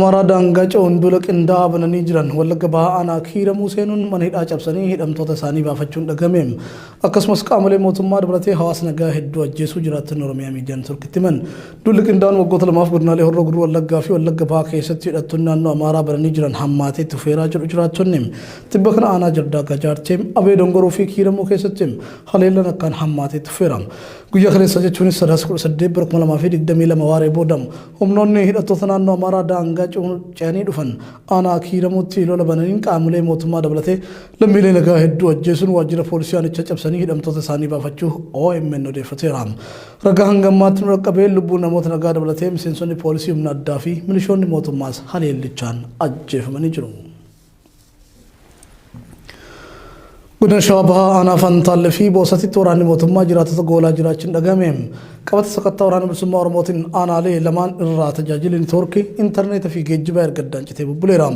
Amaaraa daangaa ce'uun duula qindaa'aa bananii jiran Wallagga Bahaa Aanaa Kiiramuu seenuun mana hidhaa cabsanii hidhamtoota isaanii baafachuun dhagahame. Akkasumas qaamolee mootummaa dabalatee hawaasa nagaa hedduu ajjeesuu jiraattonni Oromiyaa Miidiyaa Networkitti himan. Duulli qindaa'aan waggoota lamaaf godinaalee Horroo Guduruu Wallaggaa fi Wallagga Bahaa keessatti hidhattoonni naannoo Amaaraa bananii jiran hammaatee itti fufeeraa jedhu jiraattonni. Tibba kana Aanaa Jardaagaa Jaartee, Abee Dongoroo fi Kiiramuu keessatti haleellaan akkaan hammaatee itti fufeera. Guyyaa kaleessaa jechuunis Sadaasa 18 bara 2022 waaree booda Humnoonni hidhattoota naannoo Amaaraa daangaa ce'anii dhufan aanaa Kiiramuutti lola bananiin qaamolee mootummaa dabalatee lammiilee nagaa hedduu ajjeesuun waajjira poolisii aanichaa cabsanii hidhamtoota isaanii baafachuu OMN odeeffateera. Ragaa hanga ammaatti nu dhaqqabeen lubbuu namoota nagaa dabalatee miseensonni poolisii humna addaa fi milishoonni mootummaas haleellichaan ajjeefamanii jiru. Godina Shawaa Bahaa Aanaa Fantaalle fi Boosatitti waraanni mootummaa jiraattota goolaa jiraachuun dhagahame. Qabata sakattaa Waraana Bilisummaa Oromootiin aanaalee lamaan irraa tajaajilli nitoorkii, intarneeta fi geejjibaa erga addaan citee bubbuleera.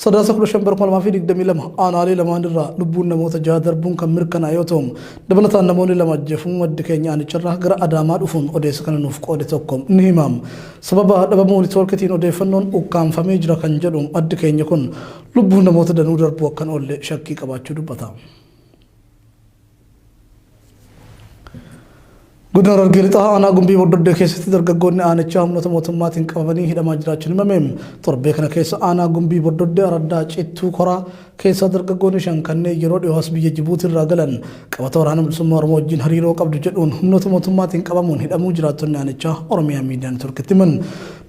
Sadaasa 15 bara 2022 aanaalee lamaan irraa lubbuun namoota jaha darbuun kan mirkanaa'e yoo ta'u, dabalataan namoonni lama ajjeefamuu maddi keenya aanicharraa gara Adaamaa dhufuun odeessa kana nuuf qoode tokko ni hima. Sababa dhabamuu nitoorkitiin odeeffannoon ukkaamfamee jira kan jedhu maddi keenya kun lubbuun namoota danuu darbuu akka hin oolle shakkii qabaachuu dubbata. Godina Harargee Lixaa aanaa Gumbii Bordoddee keessatti dargaggoonni aanichaa humnoota mootummaatiin qabamanii hidhamaa jiraachuun himame. Torbee kana keessa aanaa Gumbii Bordoddee araddaa Cittuu Koraa keessaa dargaggoonni 5 kanneen yeroo dhiyoo as biyya Jibuutii irraa galan qabata Waraana Bilisummaa Oromoo wajjin hariiroo qabdu jedhuun humnoota mootummaatiin qabamuun hidhamuu jiraattonni aanichaa Oromiyaa Miidiyaa Networkitti himan.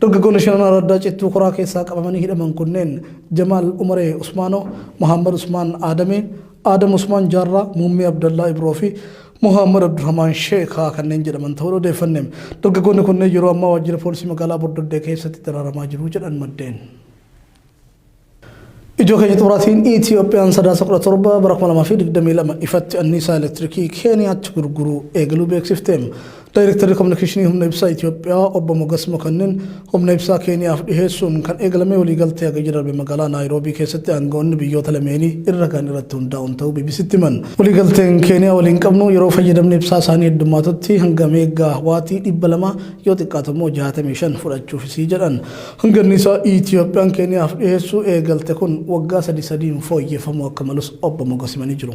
Dargaggoonni shanan araddaa Cittuu Koraa keessaa qabamanii hidhaman kunneen Jamaal Umaree Usmaanoo, Mohaammad Usmaan Aadamee, Aadam Usmaan Jaarraa, Muummee Abdallaa Ibroo fi Mohaammad Abdurhamaan Sheekaa kanneen jedhaman ta'uu odeeffanne. Dargaggoonni kunneen yeroo ammaa waajjira poolisii magaalaa Bordoddee keessatti dararamaa jiru jedhan maddeen. Ijoo keenya xumuraatiin Itiyoophiyaan Sadaasa 17 bara 2022 ifatti anniisaa elektirikii Keeniyaatti gurguruu eegaluu beeksifte. Daayirektarri Kominikeeshinii Humna Ibsaa Itiyoophiyaa Obbo Mogas Mokonnin humna ibsaa Keeniyaaf dhiheessuun kan eegalame waliigaltee Hagayya darbe magaalaa Naayiroobii keessatti aanga'oonni biyyoota lameenii irra gahan irratti hundaa'uun ta'uu BBCtti himan. Waliigalteen Keeniyaa waliin qabnu yeroo fayyadamni ibsaa isaanii heddummaatutti hanga meeggaa waatii 200 yoo xiqqaatu immoo 65 fudhachuufisi jedhan. Hangi anniisaa Itiyoophiyaan Keeniyaaf dhiheessuu eegalte kun waggaa sadi sadiin fooyyeffamuu akka malus Obbo Mogos himanii jiru.